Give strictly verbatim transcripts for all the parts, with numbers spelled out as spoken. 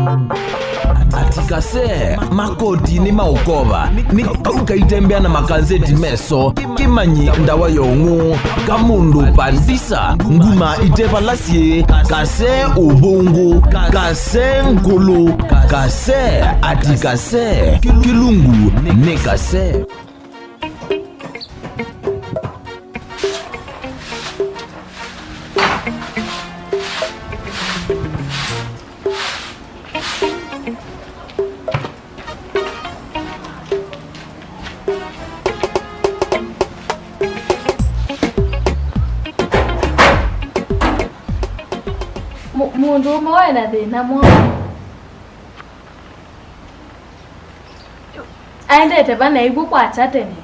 Ati kase, makoti nĩ maũkova, nĩ kau kaitembea na makanzeti meso, kĩmanyi ndawa ya ũng'ũ, kamũndũ pandisa, nguma ite vala syĩ, kase ũvũngũ, kase ngũlũ, kase, ati kase, kĩlungu nĩ kase. Mũ-, mũndũ ũmwe wĩ na thĩna mwaũ? Aendete va na ĩw'o kwakya tene?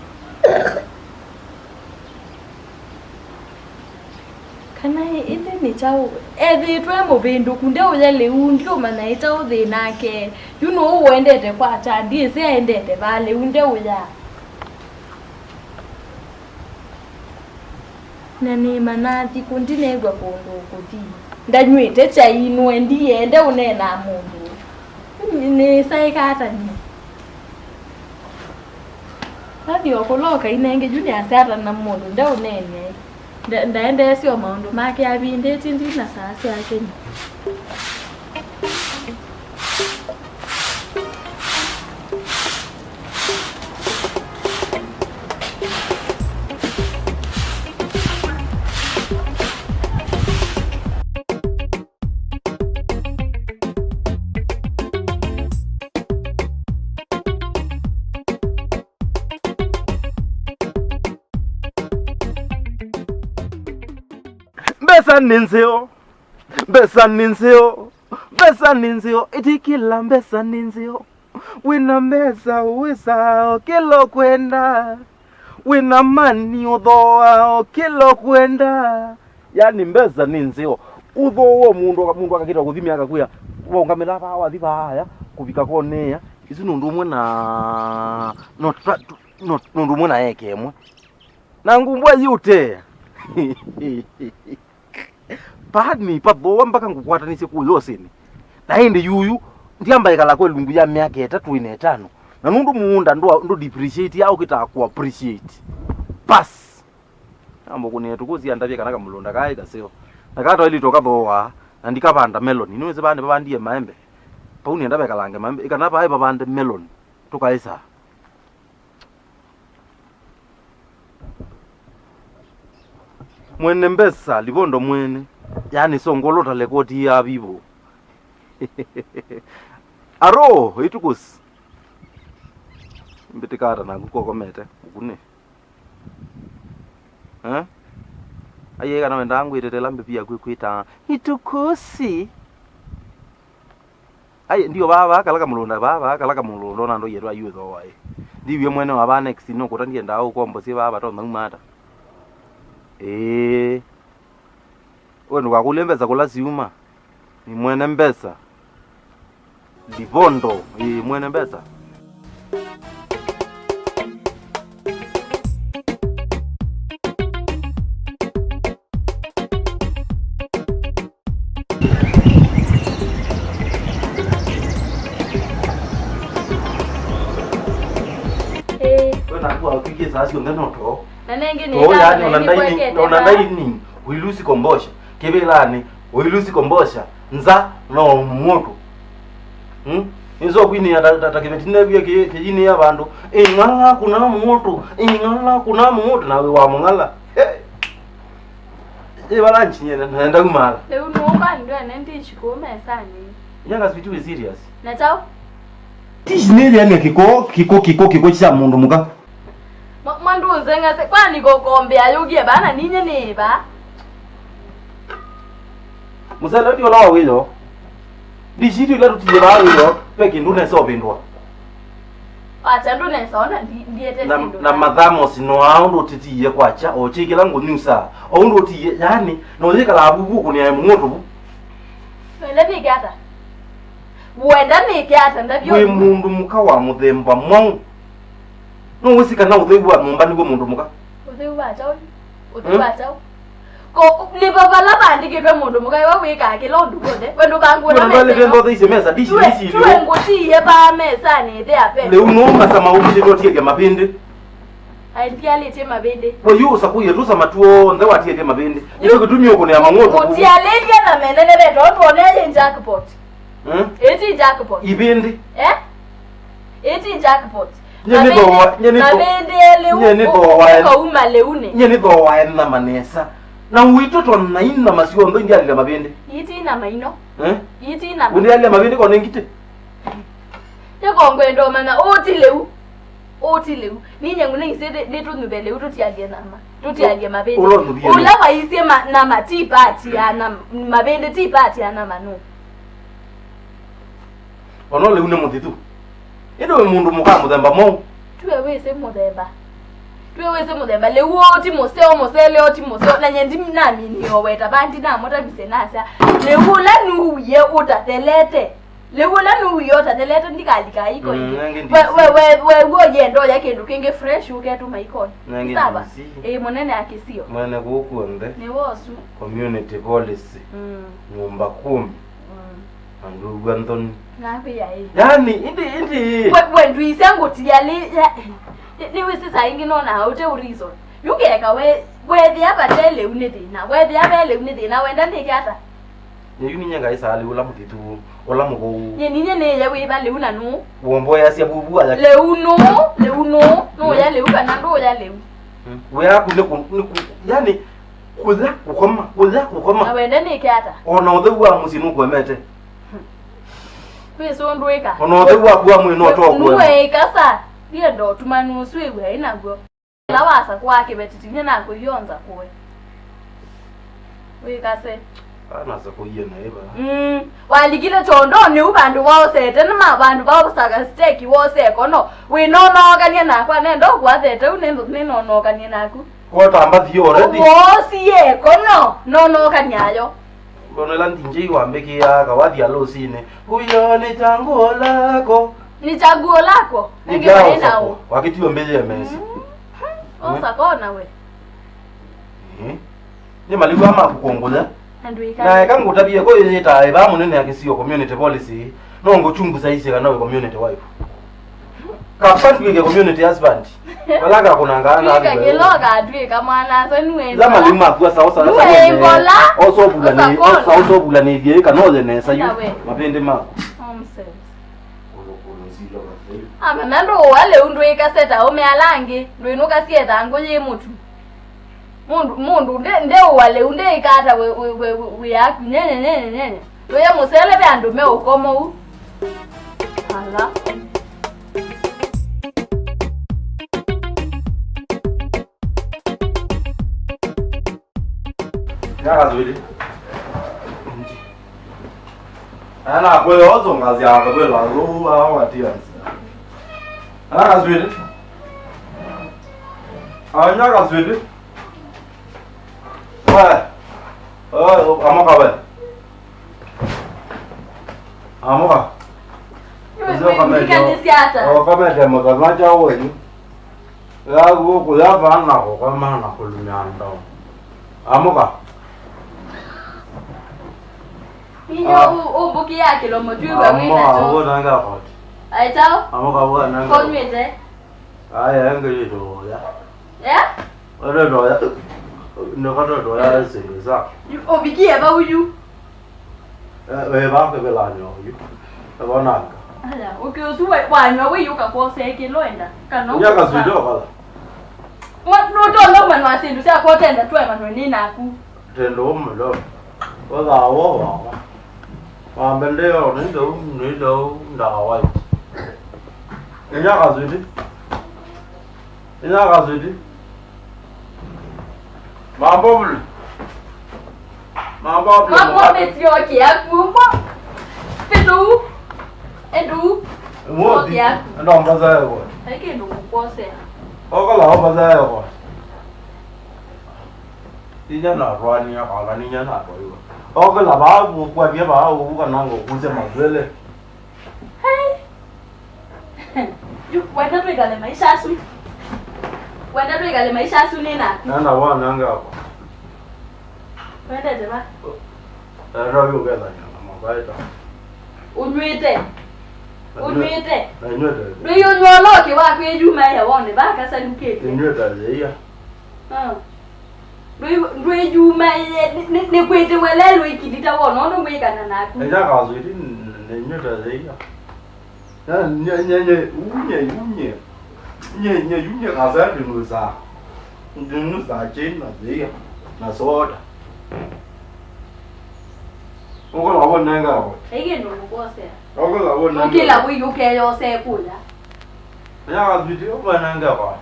Kana ĩ-, ĩndĩ nĩ kyaũ? Ethĩĩtwe e mũvĩndũku, ndeũya lĩu, ndiũmanya ĩ kyaũ thĩnake. Yu nũũ ũendete kwakya? Ndyĩsĩ aendete va lĩu, ndeũya. Na nĩmanaa thikũ ndinew'a kũndũ ũkũthi. Ndanyw'ĩte kyai nũe ndiende ũneenaa mũndũ. Nĩsaĩka ata nyie? Athi o kũla ũkainenge yu nĩasya ata na mũndũ ndeũneenea? Nda-, ndaendeesya o maũndũ make avindĩtye ndina saa syake nyie. Mbesa nĩ nzeo, mbesa nĩ nzeo, mbesa nĩ nzeo, ĩtikĩla mbesa nĩ nzeo. Wĩna mbesa ũwĩsaa o kĩla ũkwenda, wĩna mani ũthooa o kĩla ũkwenda. Yani mbesa nĩ nzeo. Ũthooa mũndũ, mũndũ akakĩta kũthimĩa akakwĩa, waũngamĩla vaa wathi vaaya kũvika konea. Isu nĩ ũndũ ũmwe na, no, no, nĩ ũndũ ũmwe na eke ĩmwe. Na ngumbu ayiũtea. Paani pathooa mpaka ngũkwatanisye kũũ yosinĩ. Na ĩndĩ yuyu, ndyamba ĩkala kwa ĩlungu ya myaka ĩtatũ ĩna ĩtano. Na nũndũ mũũnda ndũ, ndũ depreciate, ya ũkĩtaa kũ appreciate. Pas. Namba kũnĩa tũkũsi andavye kana kamũlũnda kaĩ kaseo. Na katwaĩlĩtwe kathooa, na ndikavanda melon. Nĩwĩsĩ vaa nĩvavandie maembe. Pau nĩenda vekalange maembe. Ĩkana vaĩ vavande melon. Tũkaĩsaa. Mwene mbesa, livondo mwene. Yani songolo ta lekoti ya vivo. Aro, itukusi. Mbĩtĩka ata naku kokomete, ũkunĩ. Eh? Aiye kana wendaa ngwĩtetela mbĩvi yaku ĩkwĩtaa. Itukusi. Ai, ndio vaa, vaa kala kamũlũnda, vaa, vaa kala kamũlũnda, ona ndo yetu ayu thoa, eh. Ndiwie mwene wa vaa next, no kũta ndiendaa ũkombosie vaa, vatonya uma ata. Ĩĩ. We ndũkakũlye mbesa kũla siuma. Nĩ mwene mbesa. Livondo, ĩĩ, mwene mbesa. Ĩĩ. We naku wakikie saa syonthe no too. Na nengĩ nĩ too, yani, ona ndaini, ona ndaini, ũilusi kombosha. Kĩvĩlanĩ, ũilusi kombosha. Nza no mũtũ. Hmm? Nĩso kwinĩa ta, ta, ta kĩveti nĩvie kĩ-, kĩyinĩa vandũ. Ing'ala kuna mũtũ, ing'ala kuna mũtũ, na wĩ wa mũng'ala. Hey! Ĩ vala nchinyene, naenda kumala. Lĩu nũũka ndwene ndishi kũu mesanĩ. Nyanga sweet, we serious? Na chao? Tishi nĩ yani kĩko, kĩko, kĩko, kĩko kya mũndũ mũka. Mwa-, mwandu nzeng'ase, kwani kokombe ayũkie vana ninye nĩ va? Mũsele ũti ũla wa wĩyo. Ndishiti ũla tũtiye vaa wĩyo, ve kĩndũ nesa ũvĩndũa. Acha ndũ nesa ona ndi-, ndiete na, syĩndũ na na. Mathamos no aũndũ ũtitiye kwakya, o kĩla ngũnyusa. O ũndũ ũtiye, yani, no yĩkala vuvu kũnĩa mũng'ũtũ vu. Wenda nĩke ata? Wenda nĩke ata? Ndavyo. Wĩ mũndũ mũka wa mũthemba mwaũ? No wĩsĩ kana ũtheu wa nyũmba nĩguo mũndũ mũka? Ũtheu wa kyaũ? Ũtheu hmm? Wa kyaũ? Ko, nĩ va vala vandĩkĩtwe mũndũ mũka ĩwe wĩkaa kĩla ũndũ w'onthe. We ndũkangũna mesa ĩno. Ndotheisye mesa, ndishi, ndishi. Tuwe ngũtiie vaa mesanĩ ĩthĩa ve. Lĩu nũũ masama ũkĩte ũtielya mavĩndĩ? Ai, ndialĩtye mavĩndĩ. We yu ũsakũie tũsama tuonthe watielya mavĩndĩ. Nĩkyo kĩtumi ũkũnĩa mang'ũtũ kũu. Ũtialĩtye na meneneve tondũ twonea yĩ jackpot. Hmm? Ĩti jackpot. Ivĩndĩ. Eh? Ĩti jackpot. Nye nĩ thooa, nye nĩ thooa. Mavĩndĩ elĩ. Nye nĩ thooa. Ũkauma lĩunĩ. Nye nĩ thooa nyama nesa. Na uitũ tona nyama syonthe ndialile mavĩndĩ. Iti nyama ino. Eh? Iti nyama. Undialile mavĩndĩ kone ngiti. Nĩko ngwenda ũmanya ũti lĩu. Ũti lĩu. Ninye ngũna isĩ ndĩ-, ndĩtũnyuve lĩu tũtialie nyama. Tũtialie mavĩndĩ. Ũlonuvie. Ũla waisye ma-, nyama ti part ya nyama, mavĩndĩ ti part ya nyama nũ? Ona lĩu nĩ mũthithu. Ĩndĩ wĩ mũndũ mũka mũthemba mwaũ? Tuwe wĩsĩ mũthemba. Tuwe wĩsĩ mũthemba. Lĩu ũũ ti mũseo, mũsele ũũ ti mũseo. Na nye ndi naminie o weta vandi namũtavisye nasya. Lĩu ũla nuwie ũtathelete. Lĩu ũla nuwie ũtathelete ndikalika iko ĩngĩ. Mm, nange we, ndisi. We, we, we, we, uo yenda ũya kĩndũ kĩngĩ fresh ũketũma ikoni. Nange. Sawa? Ndisi. Ĩĩ, mũnene akĩsio. Mwene kũu kuonthe. Nĩ wosu. Community policy. Mm. Nyũmba kumi. Mm. Andũ ũw'a nthoni. Nakwĩa ĩ. Yani, indi, indi. We, we, ndwĩsĩ ngũtia lĩ, ya, nĩ, nĩwĩsĩ saa ingĩ nona ũte u reason. Yũkeka we, wethĩa vate lĩu nĩ thĩna. Wethĩa ve lĩu nĩ thĩna, wenda nĩke ata? Nĩyu ninye ngaĩsaa lĩu ũla mũthithu, ũla mũvou. Nye ninye nĩye wĩva lĩu na nũ? Womboeasya vuvu aya. Lĩu nũ, lĩu nũ, nũya lĩu kana ndũya lĩu? Mm. Wĩa waku nĩ kũ-, nĩ kũ-, yani, Kũya, kũkoma, kũya, kũkoma. Na wenda nĩke ata? O na ũtheu wa mũsyĩ nũkũemete. Wĩsĩ ũndũ wĩka? O na ũtheu waku wa mwĩĩ no ũtoe kũema. Nũeĩka sa, ndienda ũtumanu ũsu ĩw'e ĩ naw'o. Ĩla wasakũa kĩveti tinya nakũionza kũe. Wĩkase. Anasakũie na ĩva. Mm. Walikile kyondonĩ u vandũ waosete, nĩ ma vandũ vaosaka steki wose ĩkono. Wĩnonookany'a nakwa, nenda ũkũathete u nĩ-, nĩnonookany'e naku. Kwota mbathi already. Woosie ĩkono, nonoka nyayo. Mbona ĩla D J wambĩkĩaa kawathi alũsinĩ. Huyo ni chaguo lako. Ni chaguo lako. Nĩ ndio ndio wena osakwa. Wakĩtio mbĩyĩe mesi. Mm. Osakwa na we. Eh. Nĩ maliu ama kũkũngũya. Andũ ĩka. Na eka ngũtavie kwa yĩta ĩva mũnene ya kĩsio community policy. No ngũchunguza isi kana we community wife. Kaba ndwĩke community husband. Vala kakũnanga. Twĩka kĩlo katwĩka mwana asa nĩwenda. Ĩla maliu maku asa osa. Nĩwenda. Osa ovulani, osa, osa ovulanĩthie kana oye nesa yu. Enda we. Mavĩndĩ maku. Nonsense. Amanya ndũũa lĩu ndwĩkaseta ũme ala angĩ, ndwĩnũkasya ĩthangũ yĩ mũtu. Mũndũ, mũndũ nde, ndeũa lĩu, ndeĩka ata wĩ, wĩ, wĩ, wĩ, wĩ yaku, nyenye, nyenye, nyenye. Wĩye mũsele ve andũ me ũkomo u. Ala. Nyaka zwĩlĩ. Ana kwĩyo ũzũngasya akavĩla lũu awatia. Ana kaswĩlĩ. Anya kaswĩlĩ. We. Oe, amũka we. Amũka. Nĩwe. Ũkamete. Ũkamete mũthenya kyaũ wenyu. Yaguo kũya vana kũkoma na kũlumya ndoo. Amũka. Ninyo. Ah. Ũ-, ũmbũkĩa kĩlomo twĩw'a wĩ nakyo. Amũka, ũnanga koti. Aitao? Amũka, ũnanga. Konywĩte? Aya, engĩ yĩtoya. Eh? Ore toya. Nĩko toya syĩndũ syaku. Ũvikie vau yu. Eh, eh, vake vĩlanyo yu. Evananga. Aya, ũkĩ ũsu we, wanywa wĩyũka kwose kĩlo enda. Kana ũkũsa. Nyaka swĩtĩ okala. Mwa-, nũtonya ũmanwa syĩndũ syakwa ũtenda tũemanwe nĩ naku. Tendo ũmũlo. Ũthaa wo wakwa. Wambe ndeo, nĩndeu, nĩndeu, ndawa. Nyaka swĩtĩ. Nyaka swĩtĩ. Mambo vule. Mambo vule. Mambo mukate. Metioke yaku mo. Petu. Edu. Mwothi. Oke yaku. Enda mbaza yako. Haike ndo kukosea. Okola mbaza yako. Inya na rwani ya kala ninya na kwa hiyo. Okola babu kwa bia babu kana ngo kuze mazwele. Hey. Yu, wenda twĩkale maisha asu. Wenda twĩkale maisha asu nĩ naku. Nana wananga hapa. Wendete va? Enda ũyũkethany'a na mavaĩta. Ũnyw'ĩte? Ũnyw'ĩte? Na nyw'ĩte. Ndũiũnyw'a ũla ũkĩ wa kwĩyuma ewonĩ va kasalukĩte. Nyw'ĩte yĩia. Ah. Ndwĩ-, ndwĩyumaĩe, nĩ, nĩ, nĩkwĩtĩwe lelũ ikilita wona ũndũ ngwĩkana naku. Enya kaswiti, nĩnyw'ĩte yĩia. Nye, nye, nye, nye, unye, unye. Nye, nye, unye kaseti nusaa. Nusaa chini na zia, na soda. Ũkũla wonenga kwa. Ĩngĩ ndũmũkosea. Ũkũla wonenga. Ũkĩla wĩ ũkeyose kũya. Ya kabidi wonenga kwa.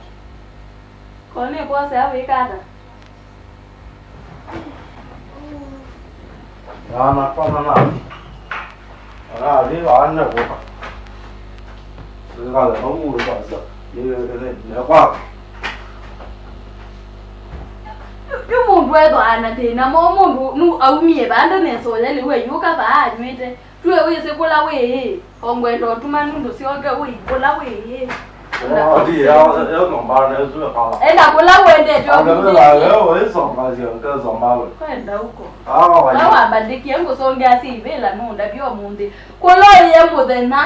Kone kosea wĩkata. Ana kwana na. Ana ali ana kwa. Ngala mamu kwa sa. Ni, ni, ni kwa. Yu mũndũ ethwa ana thĩna mo mũndũ nu aumie vanda nesa ũya lĩu ayũka vaa anyw'ĩte. Tue wĩsĩ kũla wĩĩ, o ngwenda ũtuma nũndũ syoke ũi kũla wĩĩ. Enda kũla wendete ũkũndĩsye. Kwenda ũko. Wawambandĩkie ngũsongea syĩ ivĩla nũndavya ũmũnthĩ. Kũla ũyĩe mũthenya,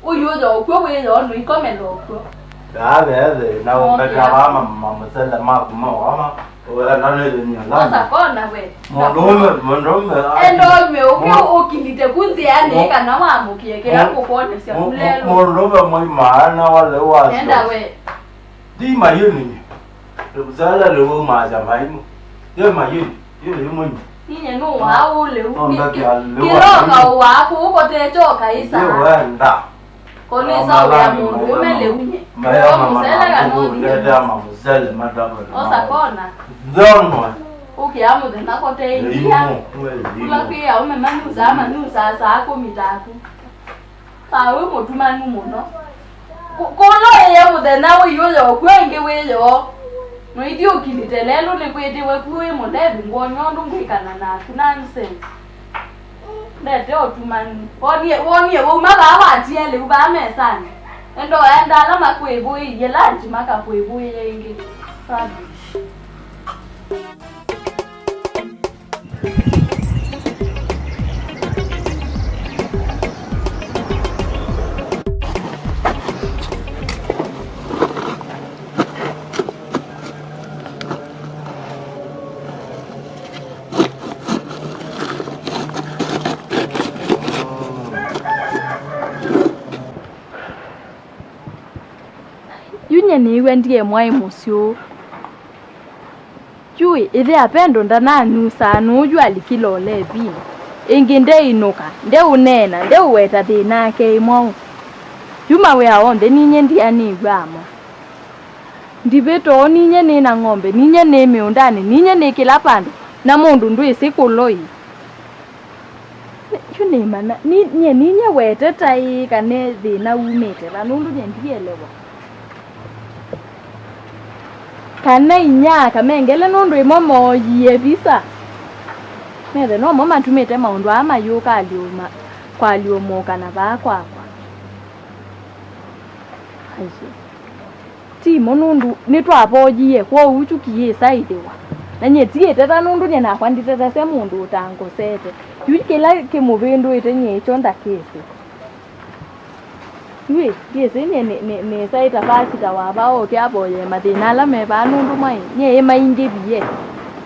ũyũya ũkw'o wĩya nũikomela ũkw'o. Yaa ve thĩna ũmbetela vaa ma-, mamũsele maku mokama. Osa kona we. Mũndũũme, mũndũũme. Enda ũnywe ũke ũkilite ku nzĩanĩ kana wamũkie kĩla kũkwonethya ku lelũ. Mũndũũme mwĩmaana wale wa. Enda we. Ndi mayuni. Ndũkũsala lĩu umaasya maimu. Ye mayuni. Ye mayuni. Ninye nũwaa ũlĩu. Kĩloka ũwaa kũu kote kyoka ĩsa. Ye wenda. Kolĩsa wĩa mũndũũme lĩu nye. Maya mama mũsele kana ũthie. Ndete ama mũsele madama. Osa kona. Ndono. Ũkĩa mũthenya kote india. Kula kwĩ aũme manyusaa manyusaa saa kũmi taku. Kaa wĩ mũtumanu mũno. Kũla ĩye mũthenya ũyũya ũkw'o ĩngĩ wĩyoo. Noithi ũkilite lelũ nĩkwĩtĩwe ku wĩ mũlevi ngwonywa ũndũ ngwĩkana naku. Nonsense. Ndete ũtumanu. Wonie, wonie wauma vaa watia lĩu vaa mesanĩ. Enda ũenda ala makwĩvũĩie lanji makakwĩvũĩe ĩngĩ. Rubbish. Yu nyie nĩĩw'a ndiemwaĩ mũsyĩ ũũ. Yu ĩthĩa Pendo ndananyusaa nũũ yu alikile ũlevinĩ. Ĩngĩ ndeĩnũka, ndeũneena, ndeũweta thĩna ake ĩ mwaũ. Yu mawĩa onthe ninyie ndianĩw'aa mo. Ndivĩtoo, ninyie nĩ na ng'ombe, ninyie nĩ mĩũndanĩ, ninyie nĩ kĩla vandũ, na mũndũ ndwĩsĩ kũloi. Yu nĩmana, ni-, nyie ninyie weteta ĩĩ kana thĩna umĩte va, nũndũ nyie ndielewa. Kana inya kamengele nũndũ ĩmo mooyie visa. Methe nomo matumĩte maũndũ aa mayũka aliũma, kwa aliũmũka na vaa kwakwa. Aiye. Ti mo nũndũ nĩtwavoyie, kwoou kyũki yĩsa ĩthĩwa. Na nyie ti ĩteta nũndũ nyie nakwa nditetesya mũndũ ũtangosete. Yu kĩla kĩmũvĩndũĩte nyie ĩkyo ndakĩsĩ. Yu ĩ, ndyĩsĩ nyie nĩ, nĩ, nĩsaĩta pasita wa vaa oke avoye mathĩna ala me vaa nũndũ mwaĩ nyie ĩmaingĩvie.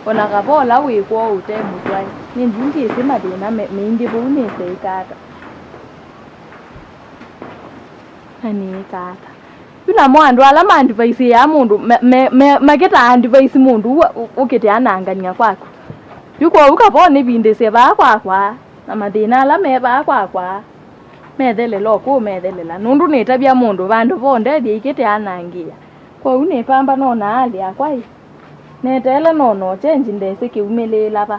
O na kava ũla wĩ kwoo ũte mũtwae. Nyie ndyĩsĩ mathĩna me, meingĩva ũu nĩseĩka ata. Na nĩĩka ata? Yu namo andũ ala maandivaisĩaa mũndũ, me, me, me, makĩtaa andivaisi mũndũ ũu ũ-, ũkĩte anangany'a kwaku. Yu kwoou kavoo nĩvindĩsye vaa kwakwa, na mathĩna ala me vaa kwakwa methelela o kũu methelela, nũndũ nĩtavya mũndũ vandũ vo ndethya ikĩte anangĩĩa. Kwoou nĩpamba nona alĩ akwa ĩ. Neteele no no kyenji ndesĩ kĩumĩlĩĩla va.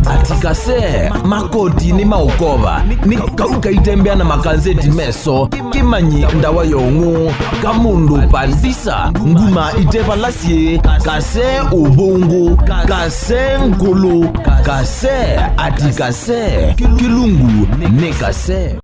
Atikase, makoti nĩ maũkova, nĩ kau kaitembea na makanzeti meso, kĩmanyi ndawa ya ũng'ũ, kamũndũ pandisa, nguma itevalasi, kase ũvũngũ, kase ngũlũ, kase, atikase, kĩlungu nĩ kase.